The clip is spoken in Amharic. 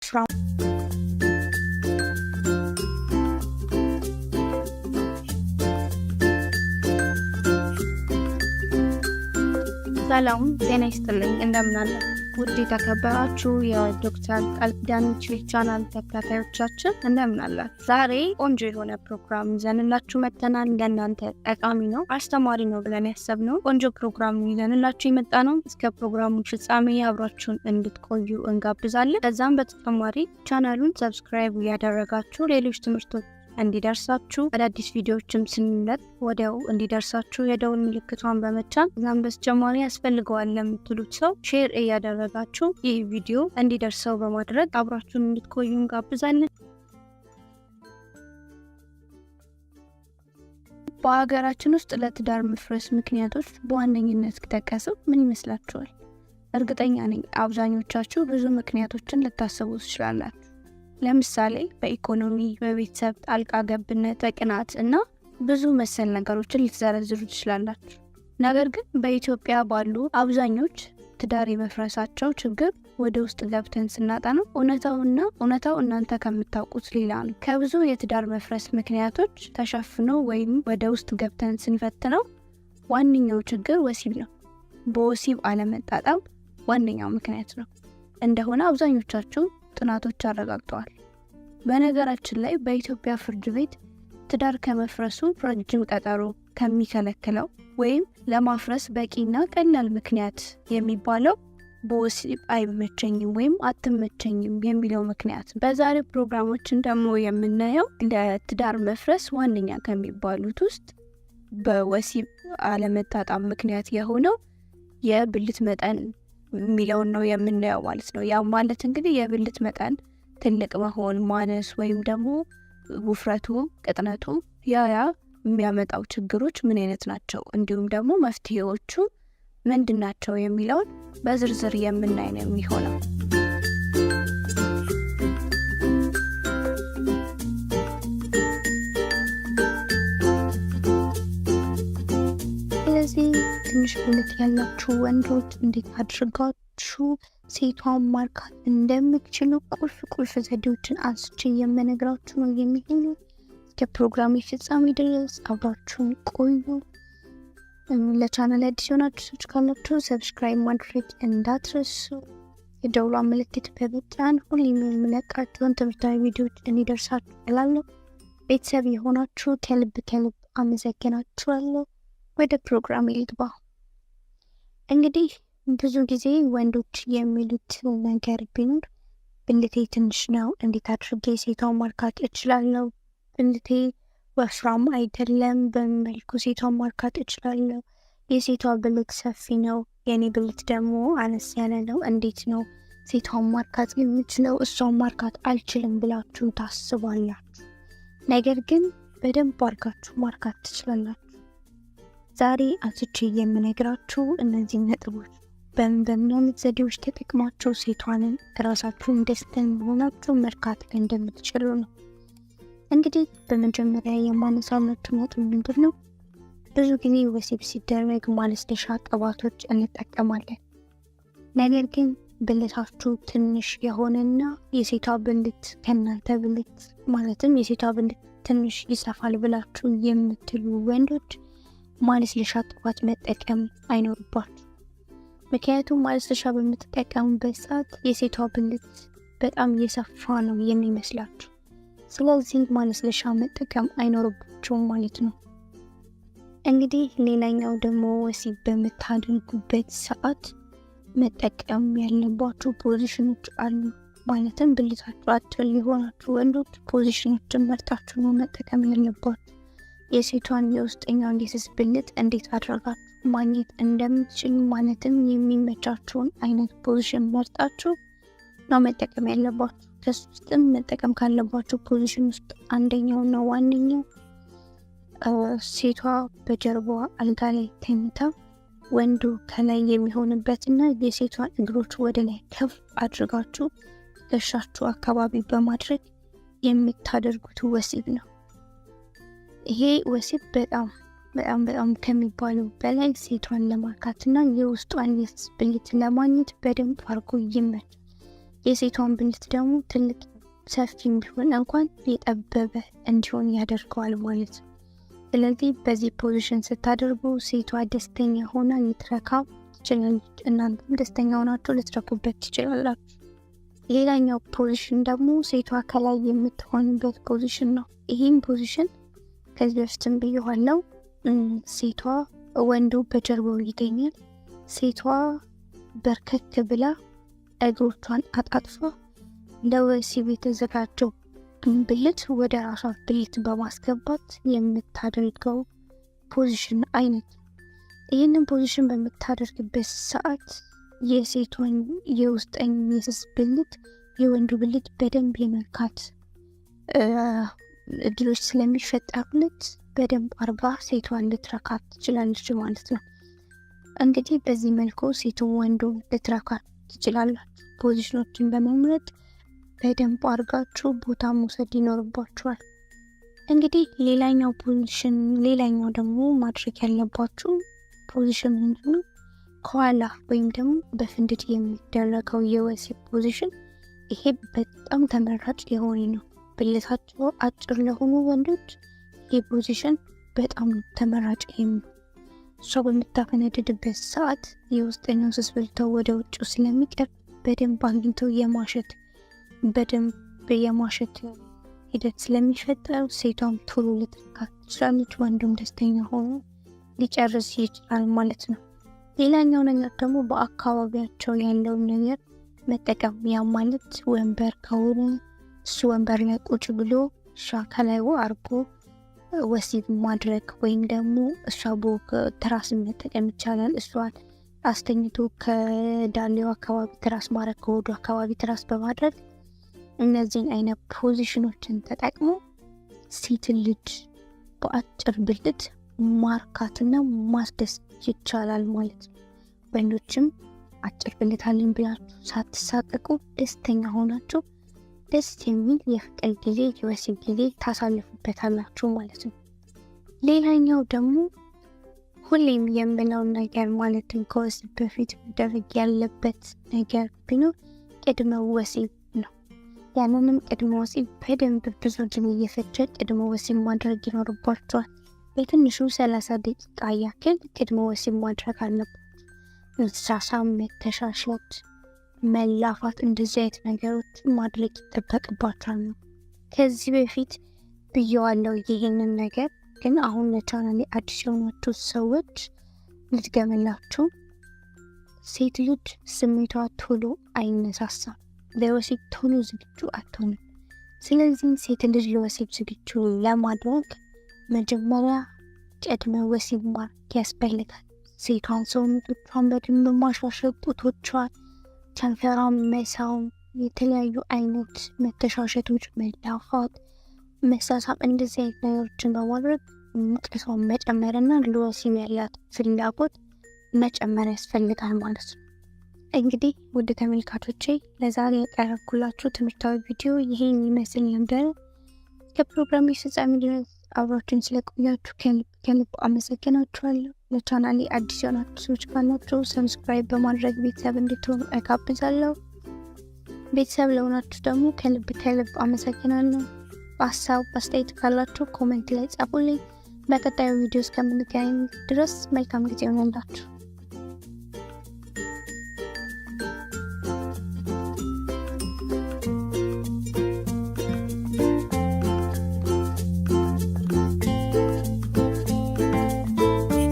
ወፍራም። ሰላም ጤና ይስጥልኝ፣ እንደምን አላችሁ? ውድ የተከበራችሁ የዶክተር ቃልኪዳን ዩቲዩብ ቻናል ተከታታዮቻችን እንደምን አላችሁ? ዛሬ ቆንጆ የሆነ ፕሮግራም ይዘንላችሁ መጥተናል። ለእናንተ ጠቃሚ ነው፣ አስተማሪ ነው ብለን ያሰብነው ቆንጆ ፕሮግራም ይዘንላችሁ የመጣ ነው። እስከ ፕሮግራሙ ፍጻሜ አብራችሁን እንድትቆዩ እንጋብዛለን። ከዛም በተጨማሪ ቻናሉን subscribe እያደረጋችሁ ሌሎች ትምህርቶች እንዲደርሳችሁ፣ አዳዲስ ቪዲዮዎችም ስንለቅ ወዲያው እንዲደርሳችሁ የደውል ምልክቷን በመጫን፣ ከዛም በተጨማሪ ያስፈልገዋል ለምትሉት ሰው share እያደረጋችሁ ይህ ቪዲዮ እንዲደርሰው በማድረግ አብራችሁን እንድትቆዩ እንጋብዛለን። በሀገራችን ውስጥ ለትዳር መፍረስ ምክንያቶች በዋነኝነት ከተጠቀሰው ምን ይመስላችኋል? እርግጠኛ ነኝ አብዛኞቻችሁ ብዙ ምክንያቶችን ልታስቡ ትችላላችሁ። ለምሳሌ በኢኮኖሚ፣ በቤተሰብ ጣልቃ ገብነት፣ በቅናት እና ብዙ መሰል ነገሮችን ልትዘረዝሩ ትችላላችሁ። ነገር ግን በኢትዮጵያ ባሉ አብዛኞች ትዳር የመፍረሳቸው ችግር ወደ ውስጥ ገብተን ስናጠናው እውነታውና እውነታው እናንተ ከምታውቁት ሌላ ነው። ከብዙ የትዳር መፍረስ ምክንያቶች ተሸፍኖ ወይም ወደ ውስጥ ገብተን ስንፈትነው ዋነኛው ችግር ወሲብ ነው። በወሲብ አለመጣጣም ዋነኛው ምክንያት ነው እንደሆነ አብዛኞቻችሁ ጥናቶች አረጋግጠዋል። በነገራችን ላይ በኢትዮጵያ ፍርድ ቤት ትዳር ከመፍረሱ ረጅም ቀጠሮ ከሚከለክለው ወይም ለማፍረስ በቂና ቀላል ምክንያት የሚባለው በወሲብ አይመቸኝም ወይም አትመቸኝም የሚለው ምክንያት ነው። በዛሬው ፕሮግራሞችን ደግሞ የምናየው ለትዳር መፍረስ ዋነኛ ከሚባሉት ውስጥ በወሲብ አለመጣጣም ምክንያት የሆነው የብልት መጠን የሚለውን ነው የምናየው ማለት ነው። ያው ማለት እንግዲህ የብልት መጠን ትልቅ መሆን፣ ማነስ ወይም ደግሞ ውፍረቱ፣ ቅጥነቱ ያ የሚያመጣው ችግሮች ምን አይነት ናቸው፣ እንዲሁም ደግሞ መፍትሄዎቹ ምንድን ናቸው የሚለውን በዝርዝር የምናይ ነው የሚሆነው። ስለዚህ ትንሽ ብልት ያላችሁ ወንዶች እንዴት አድርጋችሁ ሴቷን ማርካት እንደምትችሉ ቁልፍ ቁልፍ ዘዴዎችን አንስቼ የምነግራችሁ ነው የሚሆነው። እስከ ፕሮግራሙ ፍጻሜ ድረስ አብራችሁን ቆዩ። ለቻናል አዲስ የሆናችሁ ሰዎች ካላችሁ subscribe ማድረግ እንዳትረሱ። የደውሏን ምልክት በመጫን ሁሌም የምለቃቸውን ትምህርታዊ ቪዲዮዎች እንዲደርሳችሁ እላለሁ። ቤተሰብ የሆናችሁ ከልብ ከልብ አመሰግናችኋለሁ። ወደ ፕሮግራም ልግባ። እንግዲህ ብዙ ጊዜ ወንዶች የሚሉት ነገር ቢኖር ብልቴ ትንሽ ነው፣ እንዴት አድርጌ ሴቷን ማርካት እችላለሁ? ብልቴ ወፍራም አይደለም፣ በምን መልኩ ሴቷን ማርካት እችላለሁ? የሴቷ ብልት ሰፊ ነው፣ የእኔ ብልት ደግሞ አነስ ያለ ነው፣ እንዴት ነው ሴቷን ማርካት የምችለው? እሷን ማርካት አልችልም ብላችሁ ታስባላችሁ። ነገር ግን በደንብ አድርጋችሁ ማርካት ትችላላችሁ። ዛሬ አንስቼ የምነግራችሁ እነዚህ ነጥቦች በምን በምን አይነት ዘዴዎች ተጠቅማችሁ ሴቷንን ራሳችሁን ደስተኛ ሆናችሁ መርካት እንደምትችሉ ነው። እንግዲህ በመጀመሪያ የማነሳላችሁ ነጥብ ምንድን ነው? ብዙ ጊዜ ወሲብ ሲደረግ ማለስለሻ ቅባቶች እንጠቀማለን። ነገር ግን ብልታችሁ ትንሽ የሆነና የሴቷ ብልት ከእናንተ ብልት፣ ማለትም የሴቷ ብልት ትንሽ ይሰፋል ብላችሁ የምትሉ ወንዶች ማለስለሻ ቅባት መጠቀም አይኖርባችሁ። ምክንያቱም ማለስለሻ በምትጠቀሙበት ሰዓት የሴቷ ብልት በጣም እየሰፋ ነው የሚመስላችሁ። ስለዚህ ማለስለሻ መጠቀም አይኖርባችሁም ማለት ነው። እንግዲህ ሌላኛው ደግሞ ወሲብ በምታደርጉበት ሰዓት መጠቀም ያለባችሁ ፖዚሽኖች አሉ። ማለትም ብልታችሁ አጭር የሆናችሁ ወንዶች position ኦችን መርጣችሁ ነው መጠቀም ያለባችሁ። የሴቷን የውስጠኛውን የስስ ብልት እንዴት አድርጋችሁ ማግኘት እንደምትችሉ፣ ማለትም የሚመቻችሁን አይነት position መርጣችሁ ነው መጠቀም ያለባችሁ። ከሱ ውስጥም መጠቀም ካለባችሁ position ውስጥ አንደኛውና ዋነኛው ሴቷ በጀርባዋ አልጋ ላይ ተኝታ ወንዱ ከላይ የሚሆንበትና የሴቷን እግሮች ወደ ላይ ከፍ አድርጋችሁ ትከሻችሁ አካባቢ በማድረግ የምታደርጉት ወሲብ ነው። ይሄ ወሲብ በጣም በጣም በጣም ከሚባለው በላይ ሴቷን ለማርካትና የውስጧን የስስ ብልት ለማግኘት በደንብ አድርጎ ይመቻል። የሴቷን ብልት ደግሞ ትልቅ ሰፊም ቢሆን እንኳን የጠበበ እንዲሆን ያደርገዋል ማለት ነው። ስለዚህ በዚህ position ስታደርጉ ሴቷ ደስተኛ ሆና ልትረካ ትችላለች። እናንተም ደስተኛ ሆናችሁ ልትረኩበት ትችላላችሁ። ሌላኛው position ደግሞ ሴቷ ከላይ የምትሆንበት position ነው። ይህም position ከዚህ በፊትም ብዬዋለሁ። ሴቷ ወንዱ በጀርባው ይገኛል። ሴቷ በርከክ ብላ እግሮቿን አጣጥፋ ለወሲብ የተዘጋጀው ብልት ወደ ራሷ ብልት በማስገባት የምታደርገው position አይነት ነው። ይህንን position በምታደርግበት ሰዓት የሴቷን የውስጠኝ የስስ ብልት የወንዱ ብልት በደንብ የመንካት እድሎች ስለሚፈጠሩለት በደንብ አርጋ ሴቷን ልትረካት ትችላለች ማለት ነው። እንግዲህ በዚህ መልኩ ሴቱ ወንዱ ልትረካት ትችላላችሁ። position ኦችን በመምረጥ በደንብ አርጋችሁ ቦታ መውሰድ ይኖርባችኋል። እንግዲህ ሌላኛው position ሌላኛው ደግሞ ማድረግ ያለባችሁ position ምንድን ነው? ከኋላ ወይም ደግሞ በፍንድድ የሚደረገው የወሲብ position፣ ይሄ በጣም ተመራጭ የሆነ ነው። ብልታቸው አጭር ለሆኑ ወንዶች ይህ position በጣም ተመራጭ። እሷ በምታፈነድድበት ሰዓት የውስጠኛው ስስ ብልቷ ወደ ውጭው ስለሚቀርብ በደንብ አግኝተው የማሸት በደንብ የማሸት ሂደት ስለሚፈጠር ሴቷም ቶሎ ልትረካ ትችላለች፣ ወንዱም ደስተኛ ሆኖ ሊጨርስ ይችላል ማለት ነው። ሌላኛው ነገር ደግሞ በአካባቢያቸው ያለውን ነገር መጠቀም፣ ያ ማለት ወንበር ከሆነ እሱ ወንበር ላይ ቁጭ ብሎ እሷ ከላዩ አርጎ ወሲብ ማድረግ ወይም ደግሞ እሷ ትራስን መጠቀም ይቻላል። እሷን አስተኝቶ ከዳሌው አካባቢ ትራስ ማድረግ፣ ከሆዱ አካባቢ ትራስ በማድረግ እነዚህን አይነት position ኦችን ተጠቅሞ ሴት ልጅ በአጭር ብልት ማርካትና ማስደሰት ይቻላል ማለት ነው። ወንዶችም አጭር ብልት አለኝ ብላችሁ ሳትሳቀቁ ደስተኛ ሆናችሁ ደስ የሚል የፍቅር ጊዜ፣ የወሲብ ጊዜ ታሳልፉበታላችሁ ማለት ነው። ሌላኛው ደግሞ ሁሌም የምለው ነገር፣ ማለትም ከወሲብ በፊት መደረግ ያለበት ነገር ቢኖር ቅድመ ወሲብ ነው። ያንንም ቅድመ ወሲብ በደንብ ብዙ ጊዜ እየፈጀ ቅድመ ወሲብ ማድረግ ይኖርባቸዋል። በትንሹ 30 ደቂቃ ያክል ቅድመ ወሲብ ማድረግ አለባቸው። መሳሳም፣ መተሻሸት፣ መላፋት፣ እንደዚህ አይነት ነገሮች ማድረግ ይጠበቅባቸዋል ነው። ከዚህ በፊት ብየዋለው ይህንን ነገር፣ ግን አሁን ለቻናሌ አዲስ የሆናችሁ ሰዎች ልድገምላችሁ። ሴት ልጅ ስሜቷ ቶሎ አይነሳሳም፣ ለወሲብ ቶሎ ዝግጁ አትሆንም። ስለዚህ ሴት ልጅ ለወሲብ ዝግጁ ለማድረግ መጀመሪያ ቅድመ ወሲብ ማድረግ ያስፈልጋል። ሴቷን ሰውነቶቿን በደንብ ማሻሸት፣ ጡቶቿን፣ ከንፈሯን መሳም፣ የተለያዩ አይነት መተሻሸቶች፣ መላፋት፣ መሳሳም፣ እንደዚህ አይነት ነገሮችን በማድረግ ሙቀቷን መጨመርና ለወሲብ ያላት ፍላጎት መጨመር ያስፈልጋል ማለት ነው። እንግዲህ ውድ ተመልካቾቼ፣ ለዛሬ ያቀረብኩላችሁ ትምህርታዊ ቪዲዮ ይሄን ይመስል ነበር። ከፕሮግራሙ ፍጻሜ ድረስ አብራችሁን ስለቆያችሁ ከልብ ከልብ አመሰግናችኋለሁ። ለቻናሌ አዲስ የሆናችሁ ሰዎች ካላችሁ subscribe በማድረግ ቤተሰብ እንድትሆኑ እጋብዛለሁ። ቤተሰብ ለሆናችሁ ደግሞ ከልብ ከልብ አመሰግናለሁ። ሀሳብ አስተያየት ካላችሁ comment ላይ ጻፉልኝ። በቀጣዩ ቪዲዮ እስከምንገናኝ ድረስ መልካም ጊዜ ይሆንላችሁ።